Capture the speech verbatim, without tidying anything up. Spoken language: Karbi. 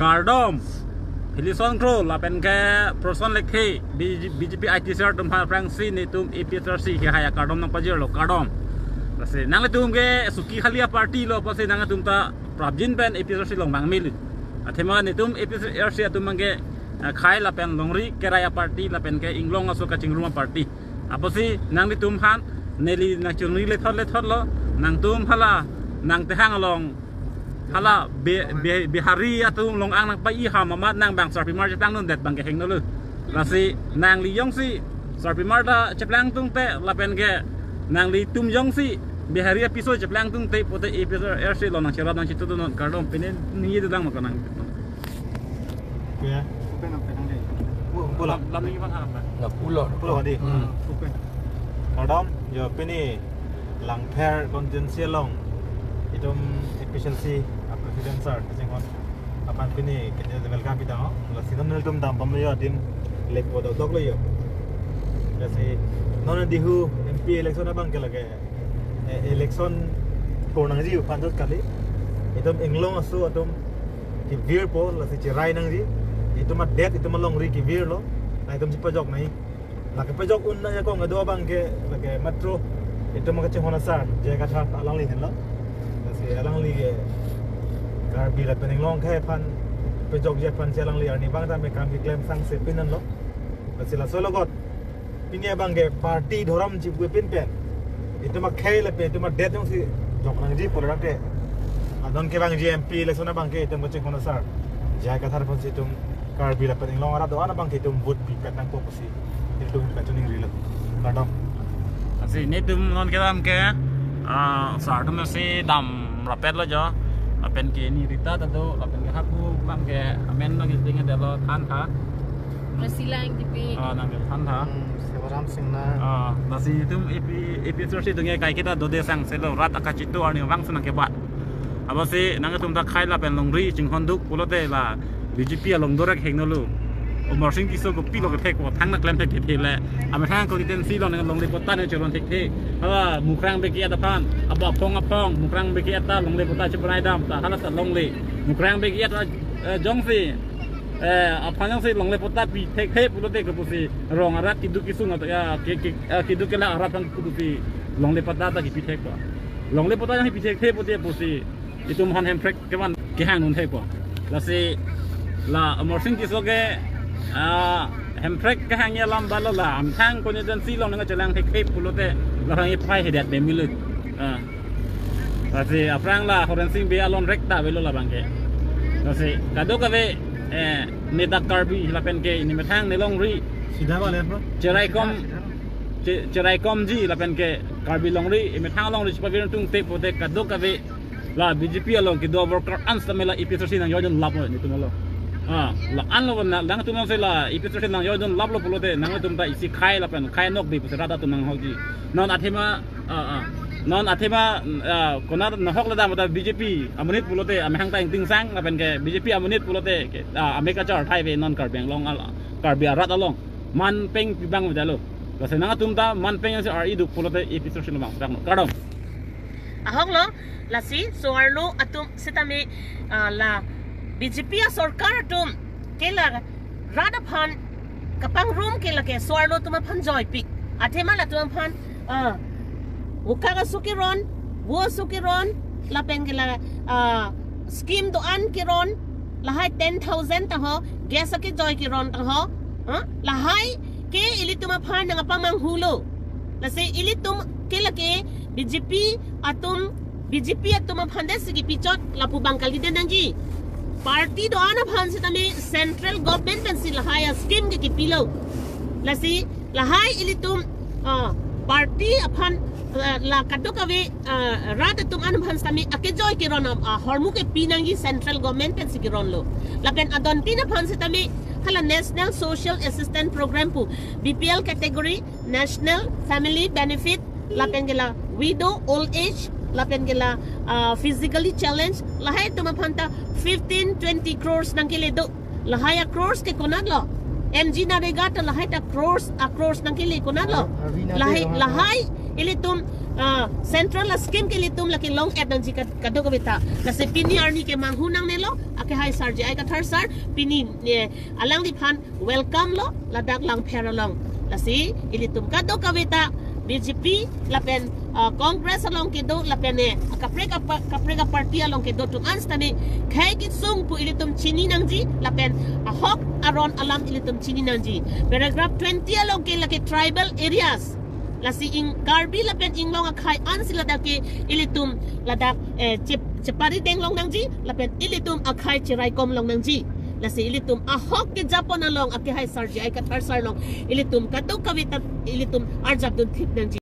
Kardom. Philison Kro lapen ke Proson Lekthe, B J P I T C R atum aphrangsi netum A P H L C ke haya kardom nangpajirlo, kardom. Lasi nanglitum ke suki khali a-party lo, apotsi nangtum ta prapjin pen A P H L C along vang mili. Athema netum A P H L C atum abang ke, eh, khei lapen longri kerai a-party lapen ke inglong aso kachingrum a-party. Apotsi nanglitum aphan neli nangchingri lethot lethot lo, nangtum hala nangtehang along hala Bi-, Bi-, Bihari atum along ang nangpai-i ham amat nang abang sarpimar cheplangdundet abang ke hingno lo. Lasi nangli jongsi sarpimar ta cheplangdunde lapen ke nanglitum jongsi Bihari apiso cheplangdunde pulote A P H L C along nangcherap nangchitudun non, kardom. Pini ningje dodang ma kanang. Ya. Open, open, open. Pu-, pulo. Lam, lam ini bang apa? Nggak pulo. Pulo di. Hmm. Open. Kardom, yo pini Langpher constituency along itum A P H L C a-president sir kachinghon aphan pini kete welcome pitang ho. Lasi non nelitum dam pam yo adim lekpo dokdok lo yo. Lasi non dihu M P election abang ke lake, eh, election kor nangji aphan jut kali. Itum inglong aso atum kevirpo, lasi cherai nangji. Itum adet, itum alongri kevirlo. Na itum chepajok nangji. Lake pajok un nangji akong kedo abang ke, lake matro itum kachinghon asar J I Kathar alangli henlo. Lasi alangli ke Karbi lapen inglong akhei aphan pajokji aphansi alangli arni abang tame kam keklem sangse pinanlo. Lasi laso logot pini abang ke party dhorom chipu pinpen itum akhei lapen itum adet jongsi jok nangji pulo tangte, adon kevangji M P election abang ke itum kachinghon asar J I Kathar aphansi itum Karbi lapen inglong arat do-an abang ke itum vote pipet nangpo pusi itum pachoningri lo. Kardom. Lasi netum non kedam ke, ah, sir atum si dam rapet lo jo. Lapen ke ni Rita ta do, lapen ke haku abang ke amen abang ke tinggal dalo, than tha. Priscilla Ingtipi. Ah, nang ke than tha. Hmm, Sebaram Singnar. Ah, lasi itum A P, A P H L C atum ke kaiketa dode sangse lo, rat akachitu arni vangsi nangkebat. Apotsi nangtum ta khei lapen longri chinghonduk pulote la B J P along dorek hingno lo. Amarsing Tisso kopilo kethekpo, thang nangklem thekthe le. Amethang constituency along nang longle patta nangcheron thekthe. Hala Mukrang Bey ke-et aphan, aba aphong aphong Mukrang Bey ke-et ta longle patta chebanai dam ta, hala ta longle. Mukrang Bey ke-et, eh, jongsi, eh, aphan jongsi longle patta pi thekthe pulote kopusi rong arat keduk kesung ata, ya, ke, ke, eh, keduk kelak arat aphan kopusi longle patta ta kipi thekpo. Longle patta jongsi pi thekthe pulote pusi itum aphan Hemprek kevan kehang un thekpo. Lasi la Amarsing Tisso ke, ah, Hemprek kehang alam dalo, la amethang constituency along nangchelang thekthe pulote la hang iphai hedat bemilo. Ah. Lasi aphrang la Horensing Bey alon rek ta avelo labang ke. Lasi kadokave, eh, neta Karbi lapen ke ne methang ne longri. Sida bale, bro. Cheraikom, che-, cheraikomji lapen ke Karbi longri, ne methang longri chepavir tungte pulote kadokave la B J P along kedo worker an setame la A P H L C nangjoin dunlap lo netum along. Ah, la-an lo na, nangtum alongsi la A P H L C nangjoin dunlap lo pulote nangtum ta isi khei lapen khei nokbe pusi rat atum nanghokji. Non athema, ah, ah. Non athema, ah, konat nanghok le dam ta B J P amonit pulote amethang ta ingtingsang lapen ke B J P amonit pulote ke, ah, ame kachar thai ave non Karbi Anglong al-, Karbi arat along. Man peng pi abang dalo. Lasi nangtum ta man peng si ar-iduk pulote A P H L C along vang sedang no. Kardom. Ahok lo, lasi so-arlo atum setame, ah, la B J P asorkar atum ke la rat aphan kapangrum ke lake so-arlo atum aphan joipik. Athema latum aphan, ah, ukak aso keron, vo aso keron, lapen ke la, ah, scheme do-an keron, lahai ten thousand ta ho, gas akejoi keron ta ho, ah, lahai ke ilitum aphan nangpamanghulo. Lasi ilitum ke lake B J P atum, B J P atum aphan det si kipichot lapu abang kali det nangji. Party do-an aphan setame central government pensi lahai a-scheme ke kipilo. Lasi lahai ilitum, ah, party aphan, ah, la kadokave, ah, rat atum an aphan setame akejoi keron, ah, ahormu ke pi nangji, central government pensi keronlo. Lapen adontin aphan setame hala National Social Assistance Program pu, B P L category, National Family Benefit, lapen ke la widow, old age, lapen ke la, ah, physically challenged, lahai atum aphan ta fifteen, twenty crores nangkele do. Lahai a-crores ke konat lo? MGNREGA ta lahai ta crores, a-crores nangkele konat lo? Ah, Ravi Nate Lahai, Rohan. Lahai ilitum ah, central a scheme ke ilitum lake long-et nangji kad-, kadokave ta. Lasi pini arni ke manghu nangnelo, akehai sar J I Kathar sar, pini, eh, alangliphan welcome lo, ladak Langpher along. Lasi ilitum kadokave ta, B J P lapen, ah, Congress along kedo, lapen, eh, kaprek apa-, kaprek a-party along kedo atum an sitame khei kesung pu ilitum chini nangji, lapen ahok aron alam ilitum chini nangji. Paragraph twenty along ke lake tribal areas. Lasi ing Karbi lapen Inglong akhei ansi ladak ke ilitum ladak, eh, chep-, cheparideng long nangji, lapen ilitum akhei cheraikom long nangji. Lasi ilitum ahok kejapon along akehai sar J I Kathar sar along ilitum kadokave ta ilitum arjap dunthip nangji.